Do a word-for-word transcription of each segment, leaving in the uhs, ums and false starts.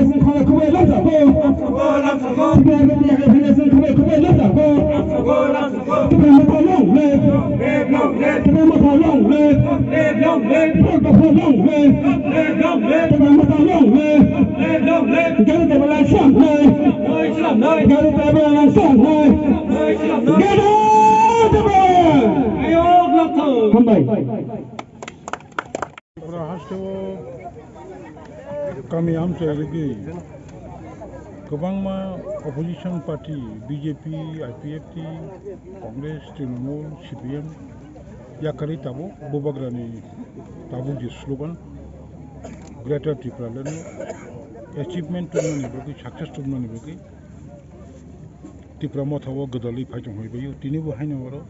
Federation khobor khobor lamsako. Tripura Media Federation khobor khobor lamsako. Tipra Motha long live. Tipra Motha long live. Tipra Motha long live. Tipra Motha long live. Gari Debra lang sang nai. Gari Debra lang sang nai. Gari Debra. Hambai. Tripura hasteo kami amchai rwgwi kwbangma opposition party B J P, I P F T, Congress, Trinamool, C P M yakarwi tabuk Bubagrani tabuk je slogan Greater Tipraland no achievement tubunani bagwi, success tubunani bagwi Tipra Motha o gwdalwi phai tong hoi bai o. Tini bo haino oro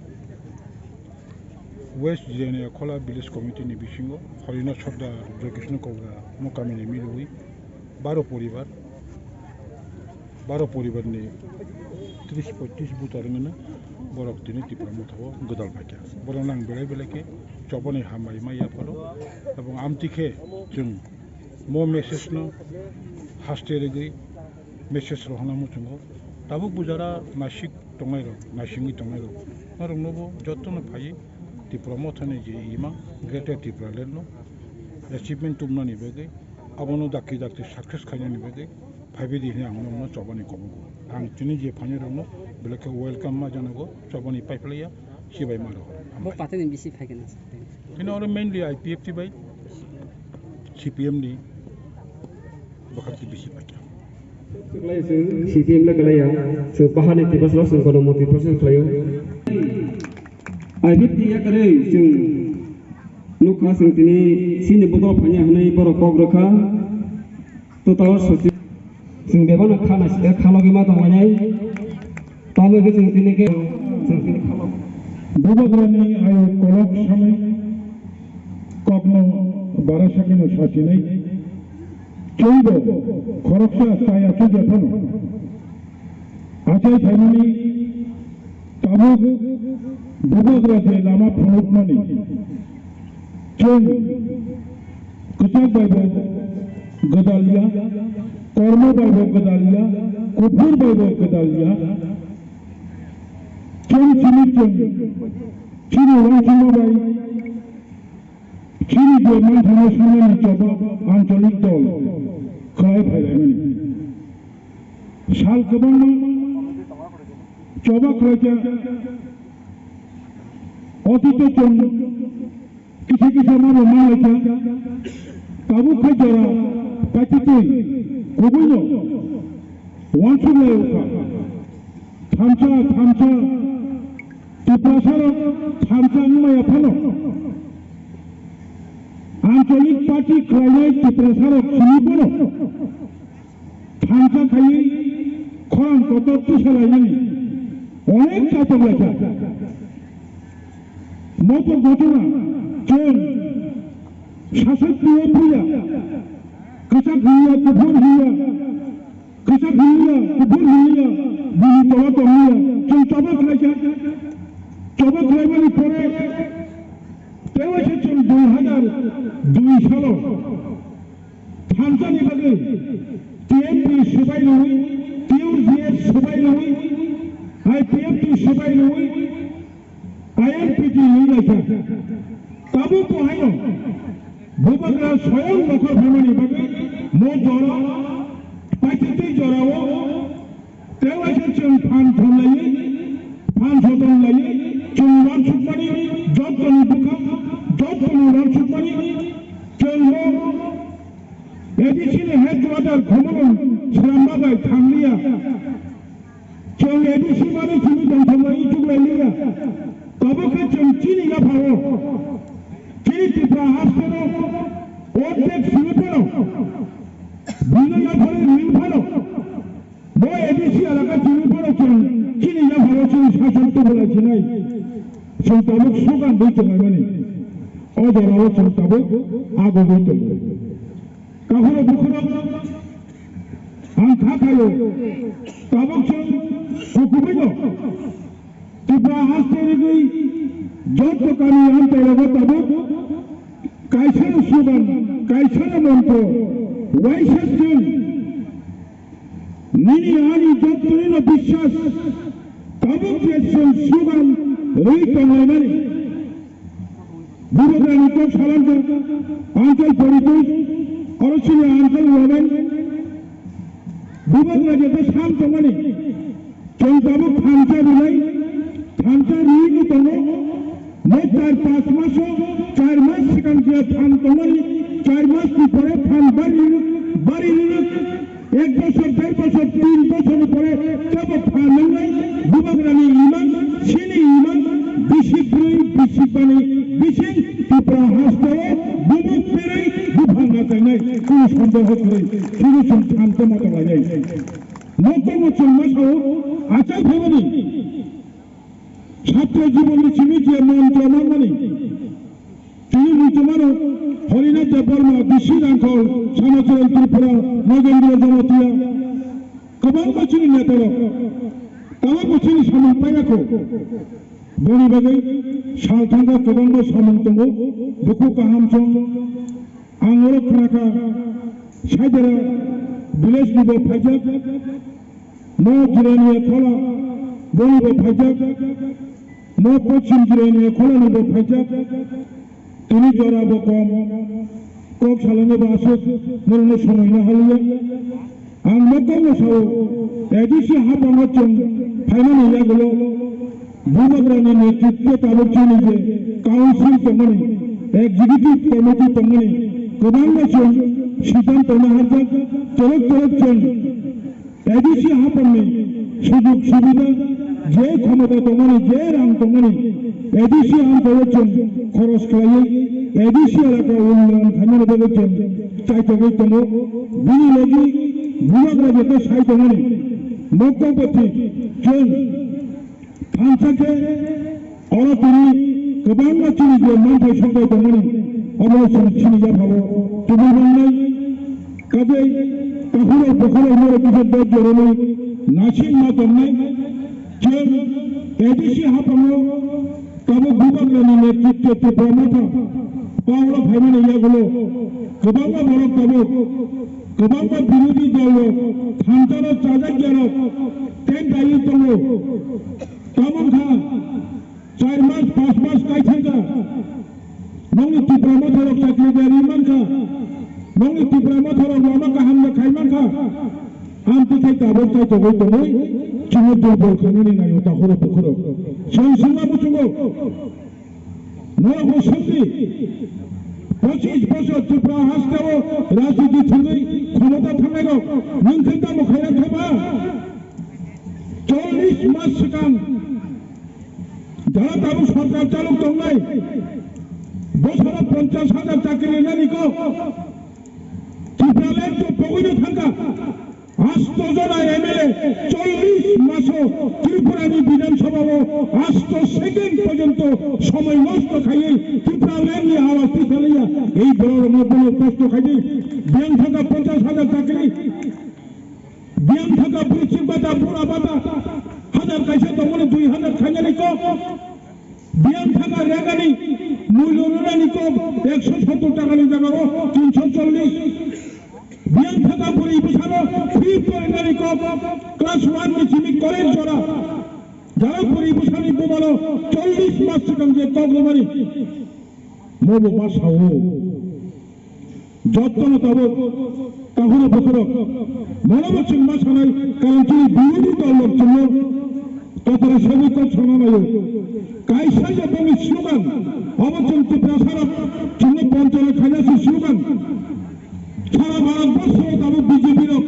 West Jirania Khola Village Committee ni bisingo Horina Sordar, Joy Krishna Kobra no kami ni milwi baro poribar, baro poribar ni tris poitris buta rwngno borok tini Tipra Motha o gwdal phaikha. Borok nang belai belai khe choboni hambai ma yapharo, ebong amtwi khe chwng mo message no haste rwgwi message rohorna muchungo. Tabuk bujara nasik tongnairok, naisingwi tongnairok, noroknobo jotono phaiwi Tipra Mothani je ima Greater Tipraland no achievement tubunani bagwi, abono dakti dakti success khainani bagwi phaibaidi hwnwi ang norokno chobani kobogo. Ang tini je phainairokno belai khe welcome ma janago, chobani paiphlaiya, sibai ma rohor. Bo patini bisi phaikhe na? Tini oro mainly I P F T bai C P M ni bwkhak twi bisi paikha. Kwlai chwng C P M le kwlaiya, chwng baharni twi bwswk chwng gono motwi process khlaio. I P F T yakarwi chwng nukha, chwng tini chini bodol phainai hwnwi borok kok rwkha. To tao sochi. Chwng bebano khana side khalogwi ma tonglainai. Tamo khe chwng tini khe chwng tini khalok. Bubagrani ayuk kolok sanai, kokno barasakino sachinai. Chwngbo khoroksa chaya chukya phano achai phaimani tabuk Bubagra je lama phunukmani. Chwng kwchak bai bo gwdalya, kormo bai bo gwdalya, kuphur bai bo gwdalya. Chwng chini chwng chini uansukma bai chini je manthangma samani choba ancholik dol khlai phailaimani. Sal kwbangma choba khlaikha, otito chwng kisa kisa mano manlaikha, tabuk khe jora paititwi kubuino uansuk lai wngkha. Thansa, thansa, Tiprasarok thansa wngmaya phano ancholik party khlainai Tiprasarok simi phano thansa khaiwi khorang kotor tisalainani onek chaitok laikha. Moto ghotona chwng sasai twiwi phiya, kwchak hiya, kuphur hiya, kwchak hiya, kuphur hiya, bini tola tongya, chwng choba khlaikha. Choba khlaimani pore teiwaisa chwng dui hazar dui salo thansani bagwi T M P swbai rwwi, T U G S swbai rwwi, I P F T swbai rwwi, I L P T wngwi laikha. Tabuk bo haino Bubagra soyang nokhor phaimani bagwi mo jora, paititwi jorao teiwaisa chwng phan thumlaiwi, phan sodonlaiwi, chwng uansukmani jottoni bwkha, jottoni uansukmani chwng mo A D C ni headquarter Khumulwng swnamma bai thangliya. Chwng A D C mani simi tongthokma ichuk lai liya. Tabuk khe chwng chini yapharo, chini Tripura hasteo ordek simi phano, bino yapharo ring phano, bo A D C elaka simi phano chwng chini yapharo chini sason tubulai sinai. Chwng tabuk slogan dui tonglaimani. O jorao chwng tabuk agogwi tongo. Kahuro bukhuro ang kha khaio, tabuk chwng hukubuino Tripura haste rigwi jotto kami amchairogo tabuk kaisano slogan, kaisano montro, waisa chwng nini ani jottonino biswas, tabuk je chwng slogan rwi tonglaimani. Bubagrani kok salanjak, Uncle Poritos, oro chini Uncle Roben. Bubagra jeta sam tongmani, chwng tabuk thansa rwnai, thansa rwino tongo. Mo char panch maso, char mas swkang je phan tongmani, char masni pore phan bari rwrwk, bari rwrwk. Ek bosor, der bosor, tin bosorni pore tebo pha nwngnai, Bubagrani imang, chini imang, bisi bwrwi, bisi bani, bisi Tripura hasteo bumuk berwi buphang nachainai, kunu sondeho kwrwi, kunu chwng thansa ma tonglainai. Noktongo chwng ma sao, achai phaimani. Chhatro jibonni simi je montro manmani. Tini muitu mano Harinath Debbarma, B C Rangkhol, Samacharan Tripura, Nagendra Jamatia, kwbangma chini netarok, tabukbo chini samung paiyakho. Boni bagwi salthangkha kwbangma samung tongo, bukhuk kaham chwng. Ang oro khnakha, Saidara village nibo phaijak, mo Jirania Khola bonibo phaijak, mo Pochim Jirania Khola nibo phaijak, tini jora bo kom, kok salani bo aswk, norokno somoi no haliya. Ang nokokno sao, A D C haphango chwng phaimani yagulo Bubagrani netritwo tabuk chini je council tongmani, executive committee tongmani, kwbangma chwng siddhanto naharjak, torok torok chwng A D C haphanni sujog subida, je khomota tongmani, je rang tongmani, A D C amchaio chwng khoros khlaiwi A D C elaka unnayan khaimani bagwi chwng chaitogwi tongo. Bini logi Bubagra jeta sai tongmani, mokto bwthwi chwng thansa khe oro tini kwbangma chini je manthai sokbai tongmani, obo chwng chini yaphalo tubui mannai. Kaje tahuro bukhuro hwnwi kisa dot joroni nasing ma tongnai. Chwng A D C haphango tabuk Bubagrani netritwo Tipra Motha Paula phaimani yagulo kwbangma borok tabuk kwbangma birodhi dol rok thansa rok chajak ya rok tent daiwi tongo. Tamo wngkha char mas, panch mas kai thangkha. Nongni Tipra Motha rok chakri daiwi mankha. Nongni Tipra Motha rok lama kaham no khai mankha. Amtwi khai tabuk chaitogwi tongwi chini durbol khainani naio tahuro bukhuro. Chwng swngma muchungo. Norok bo swngdi. Pochis bosor Tripura hasteo rajniti thwngwi khomota thangnai rok nwng khe tamo khairang khe ba? Chollish mas swkang jara tabuk sorkar chalok tongnai. Bosoro ponchash hajar chakri rinani kok. Tipraland to pogwino thangkha. Asto jona M L A chollish maso Tripurani Bidhan Sabhao asto second porjonto somoy nosto khaiwi Tipralandni awaz tisaliya ei bororokno bono kosto khaidi. Biyang thangkha ponchash hajar chakri, biyang thangkha brichik bata, bura bata, hajar kaisa tongmani dui hajar khainani kok. Biyang thangkha regani muilu rwnani kok ekso sottor takani jagao tinso chollish. Biyang thangkha bwrwi bwsano free porinani kok class one ni simi college jora. Jara bwrwi bwsani bumalo chollish mas swkang je kok rwmani. Mobo ma sao. Jottono tabuk tahuro bukhurok. Monobo chwng ma sanai, karon chini birodhi dol rok chwngno kotoro sagwi kok sana naio. Kaisa je bongni slogan, obo chwng Tiprasa rok chwngno bontona khaina se slogan. Sara Bharat borso tabuk B J P rok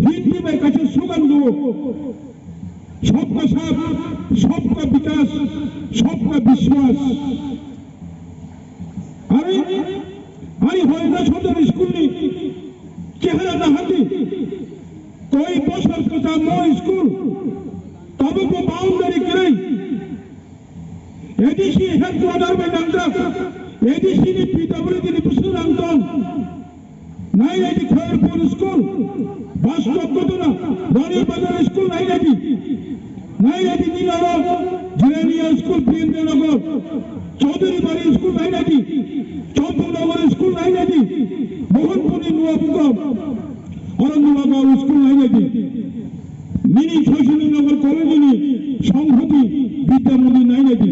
Hindi bai kaisa slogan do. Sabka saath, sabka vikas, sabka vishwas. Are, ani Harinath Sodar school ni chehra nahandi. Koi bosor kwcham mo school. Tabuk bo boundary kwrwi. A D C headquarter bai nangjak. A D C ni P W D ni bisingo rang tong. Nai nai di Khairpur school, Baskok Kotona, Rani Bazar school nai nai di. Nai nai di Nilaro, Jirania school, Birendra Nagar, Chaudhary Bari school nai nai di. Champur Nagar school nai nai di. Mohanpur ni Nuabuka, Arandulagao school nai nai di. Nini Shashini Nagar college ni Songhoti Vidya Mandir nai nai di.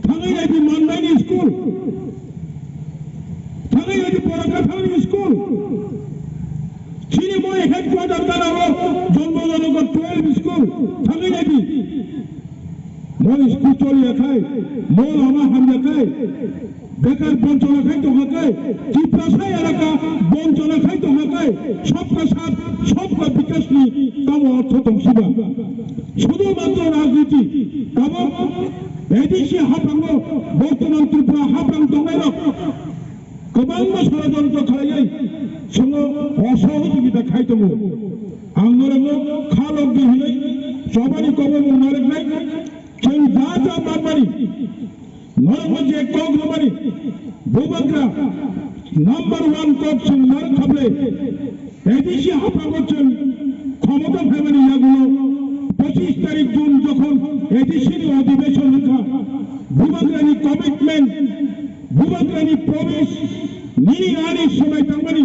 Thangai nai di Mandai ni school. Thangwi nai di Poraka thangwi school. Chini moi headquarter gana o Janmanagar twelve school. Thangwi nai di. Moi school choli ya khai, mo lama ham ya khai. Bekar bonchona khai tongha khai. Tiprasa elaka bonchona khai tongha khai. Sabka saath, sabka bikas ni tamo ortho tongsiba. Sudhu matro rajniti. Tamo A D C haprango, bortoman Tripura haprang tongnairok kwbangma sorojontro khlaiwi chwngno osohojogita khai tongo. Ang norokno kha lok di hwnwi chobani kobongmung narwknai. Chwng ja ja manmani, norokno je kok rwmani, bubagra number one kok chwng narwk kha bwle. A D C haprango chwng khomota phaimani yagulo pochis tarik June jokhon A D C ni odhibeshon wngkha, bubagrani commitment, bubagrani promise, nini ani swmai tangmani,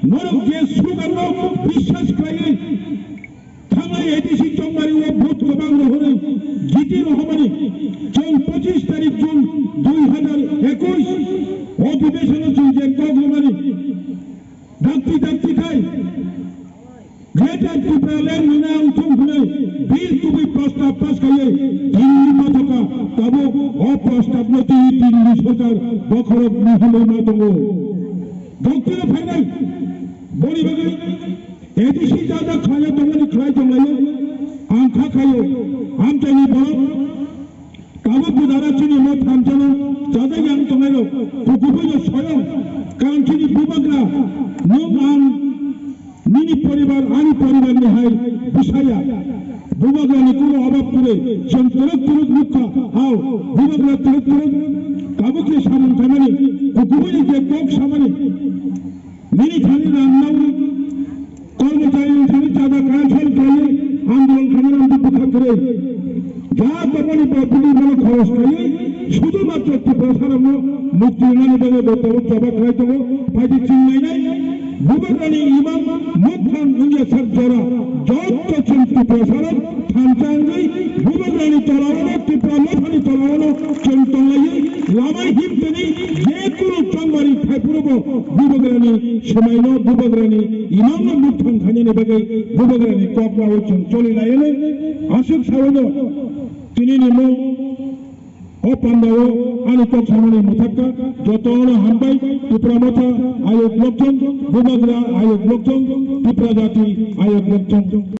norok je sloganno biswas khlaiwi thangnai A D C chongmari o vote kwbang rohorwi jiti rohormani, chwng pochis tarik June dui hazar ekush odhibeshono chwng je kok rwmani, dakti dakti khai Greater Tipraland ni nang thung hwnwi bill kubui prostab pass khaiwi Delhi mathoka, tabuk o prostabno twi Delhi sorkar bokhorok mihimwi ma tongo. Doktino phainai boni bagwi A D C jajak khlaio tongmani khlai tonglaio, ang kha khaio, amchaini borok. Tabuk budara chini mo thamchano chajak yang tongnai rok, kukubuino soyong, karon chini bubagra, nwng ang nini poribar, ani poribar ni hai bwsaya. Bubagra ni kuno obab kwrwi, chwng twrwk twrwk nukha, hao, bubagra twrwk twrwk, tabuk ni samung khaimani, kukubuino je kok samani, nini thani rang nangwi, Kormochari wngthani chada cancel khlaiwi andolon khainai rokni bwkha kwrwi. Ja tongmani bo bini bono khoros khlaiwi sudhumatro Tiprasarokno mukti rwnani bagwi bo tabuk choba khlai tongo. Phaidi chwng nainai, bubagrani imang mukhang wngya sak jora jotto chwng Tiprasarok thansa wngwi bubagrani tolaono, Tipra mothani tolaono chwng tonglaiwi lama himtani je kunu chongmani thaiphuru bo bubagrani swmaino, bubagrani imangno mukthang khainani bagwi bubagrani kok naui chwng choli laino. Aswk saino tinini mung o pandao ani kok samani mwthakka. Jotono hambai, Tipra Motha ayuk lokchong, bubagra ayuk lokchong, Tipra jati ayuk lokchong.